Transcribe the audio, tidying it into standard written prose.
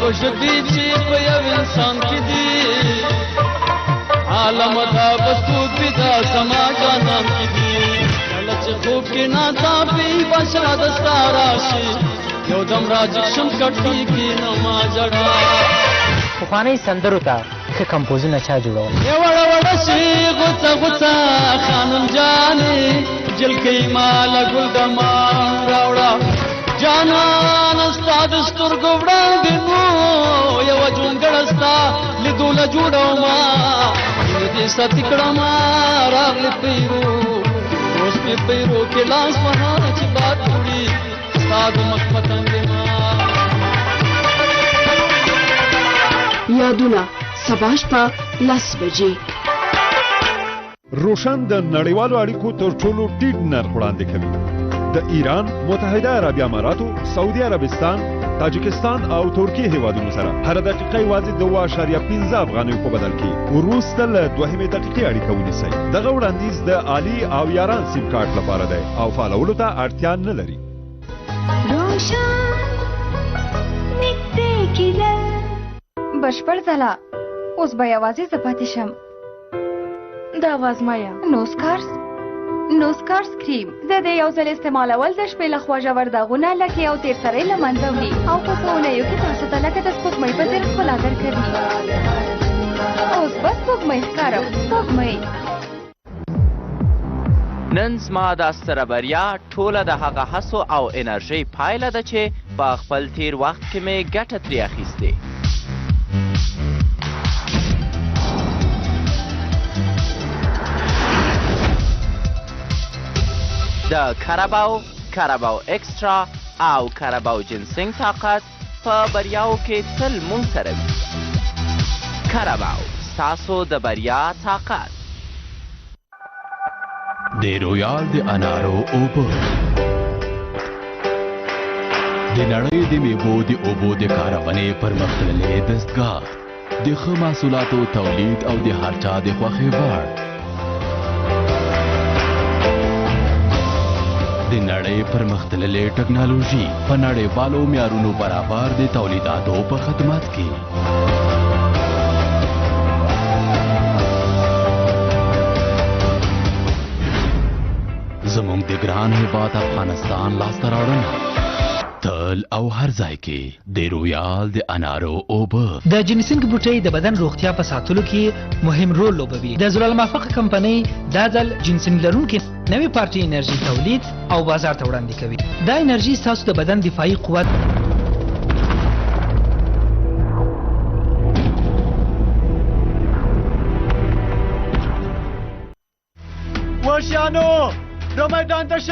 دوه ژبې چې په یو انسان کې دي، عالم دا به څوک وي دا زما جانان کې دي. کله چې خوب کې ناڅاپي بشا د ستا راشي، یو دم راجګ شم کټي کې نو ما ژړا. پخوانۍ سندرو ته ښه کمپوزونه چا جوړول؟ وړه وړه شي غوڅه غوڅه خانم جانې، جلکۍ ماله ګل دمان راوړه. جانان ستا د سترګو وړاندې نو یوه جونګړه ستا لیدو له جوړومه، دې ساتي کړمه راغلې پیرو، اوس مې پیرو کې لاس وهه چې باد وړي ستا د مخ پتنګې ما. یادونه سبا شپه 10 بجې. روشن د نړیوالو اړیکو تر ټولو ټیټ نرخ وړاندې کوي. د ایران، متحده عربي اماراتو، سعودي عربستان، تاجکستان او ترکیې هیوادونو سره هره دقیقه یوازې د 7.5 افغانیو په بدل کې وروسته له دوهمې دقیقې اړیکه ونیسئ. دغه وړاندیز د عالي او یاران سیم کارت لپاره دی او فعالولو ته اړتیا نه لري. روشن نږدې کېدل. بشپړ ځله اوس به یوازې زه پاتې شم. دا وازمایه. نوسکارس کریم د دې یو ځل استعمالول د شپې لخوا ژور داغونه، لکې او تیر سری له منځه وړي او په څو اونیو کې تاسو ته لکه د سپوږمۍ په څېر ښکلا درکوي. اوس به سپوږمۍ ښکارم، سپوږمۍ. نن زما دا ستره بریا ټوله د هغه هڅو او انرژۍ پایله ده چې په خپل تیر وخت کې مې ګټه ترې اخیستې. د کرباو، کرباو اکسترا او کرباو جنسینګ طاقت په بریاو کې تل مونږ سره وي. کرباو ستاسو د بریا طاقت. د رویال د انارو اوبه، د نړۍ د میوو د اوبو د کارونې پرمختللې دستګاه، د ښه محصولاتو تولید او د هر چا د خوښې وړ. د نړۍ پرمختللې ټکنالوژي په نړیوالو معیارونو برابر د تولیداتو په خدمت کې. زموږ د ګران هیواد افغانستان لاسته راوړنه تل او هر ځای کې د رویال د انارو اوبه. د جنسینګ بوټی د بدن روغتیا په ساتلو کې مهم رول لوبوي. د زلال موافقه کمپنۍ دا ځل جنسینګ لرونکې نوې پارټي انرژي تولید او بازار ته وړاندې کوي. دا انرژي ستاسو د بدن دفاعي قوت وشانو د میدان ته شئ.